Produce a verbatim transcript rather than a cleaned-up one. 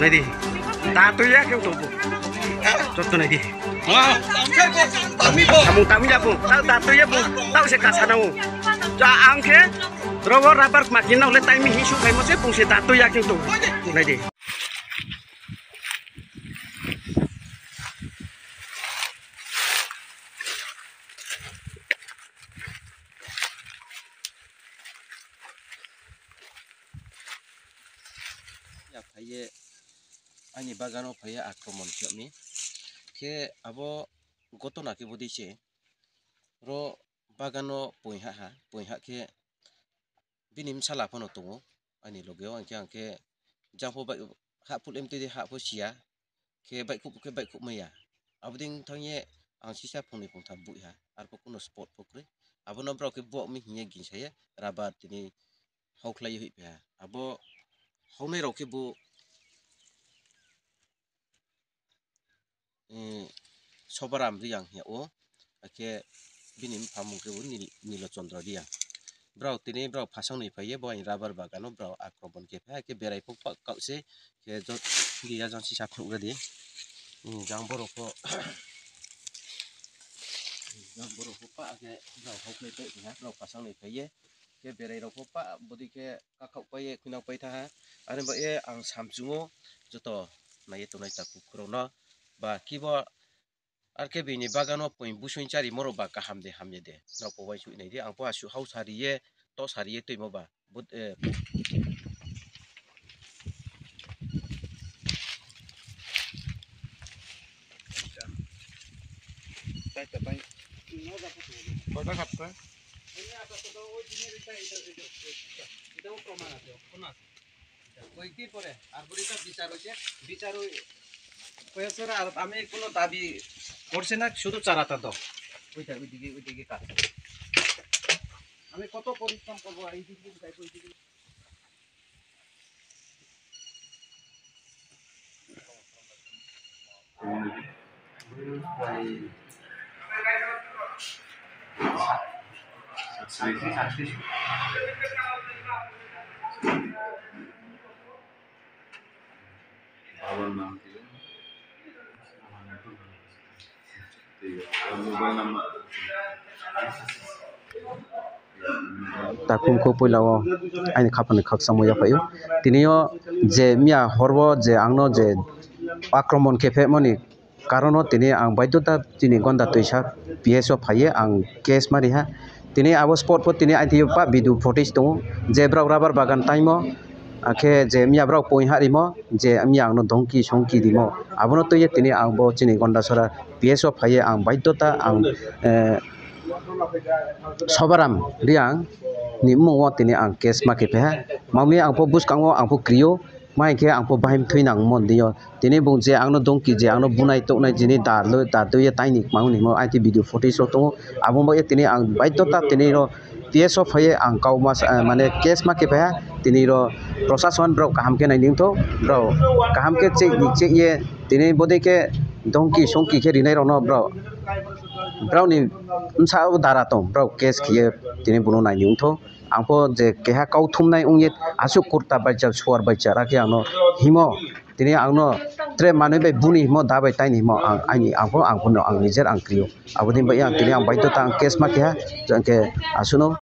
Naidi. Tatwi ya khe to. Jotto naidi. Samung tangwi ya bo. Tao tatwi ya bo. Tao se kasa nao. Ja ang khe rogo rubber makin nao le taimi hisu khaimo se pung se tatwi ya khe to. Naidi. Ya phaiye ani bagano phaiye akromon khyakni. Khe abo gotona khe bodi se ro bagano poiha ha, poiha khe bini bwsala phano tongo ani logeo, hwnkhe ang khe jang pho bai hah phul M T D hah pho siya, khe baihkhuk khe baihkhuk maya. Aboding thangye ang sisa phungnwi phungtham buiha, arpho kuno spot pho kwrwi. Abono borok khe buak mi hinya ginsaye rubber tini hokhlai hoih phaha. Abo hoknai rok khe bo, eh, Sobaram Riyang hiya o, hakhe bini bupha mung khe bo Nil-, Nilo Chandra Riyang. Borok tini borok phasang nwi phaiye bo ani rubber bagano borok akromon khe phai, hakhe berai phok phak kau se, khe jot, giya jang sisa phunuk rwdi. Hmm, jang borok pho, jang borok pho pa khe borok hoknai tei keha borok phasang nwi phaiye, khe berai rok pho pa bwdwi khe kakhok pai khwinang pai thaha. Ani bagwi ang samchungo joto naiwi tongnai takhuk khorokno ba kibo R K B ni bagano poi busui chari morok ba kaham de hamya de norok po uaisuk nai di, ang po aswk hausa riye tosa riye twimo ba. But, eh, ওই কি পরে? আর বলি তো বিচার হইছে, বিচার ওই হয়েছে আর আমি কোনো দাবি করছি না, শুধু চারাটা দাও। ওইটা, ওইদিকে, ওইদিকে কাজ। আমি কত পরিশ্রম করবো, এইদিকে যাইবো, ওইদিকে। Takhum khe puila o aini khapang ni khakchangma yaphaio. Tini o je miya hor o je ang no je akromon khe phaimani karon o tini ang baidhota chini gonda twisa P S o phaiye ang case ma riha. Tini abo spot po tini aithiyo pa video footage tongo je borok rubber bagan taimo, akhe je miya borok poi ha rimo je miya ang no dongki songki rimo, abono twiye tini ang bo chini gonda sora P S o phaiye ang baidhota ang, eh, Sobaram Riyang ni mung o tini ang case ma khe phaha. Mamni ang po bwskango ang po krio, ma hinkhe ang po bahai thwi nang mon dio. Tini bung je ang no dongki je ang no bunai toknai jini da loi da dui taini mang ni mo aiti video footage rok tongo. Abo mo tini ang baidhota tini ro P S o phaiye ang kau mas, eh, mane case ma khe phaha. Tini ro prosason borok kaham khe nai ning tho, borok kaham khe check ni check ye tini bodi khe dongki songki khe rinai rok no borok. Borokni bwsa o dara tong, borok case khiye tini bono naini wngtho. Ang po je keha kau thumnai wngye aswk kurta baijak, suar baijak, rakhe ang no himo. Tini ang no tre manwi bai buni himo, da bai taini himo, ang, aini, ang po, ang po no, ang nijer ang krio. Aboni bai ang tini ang baidhota ang case ma keha, hwnkhe aswkno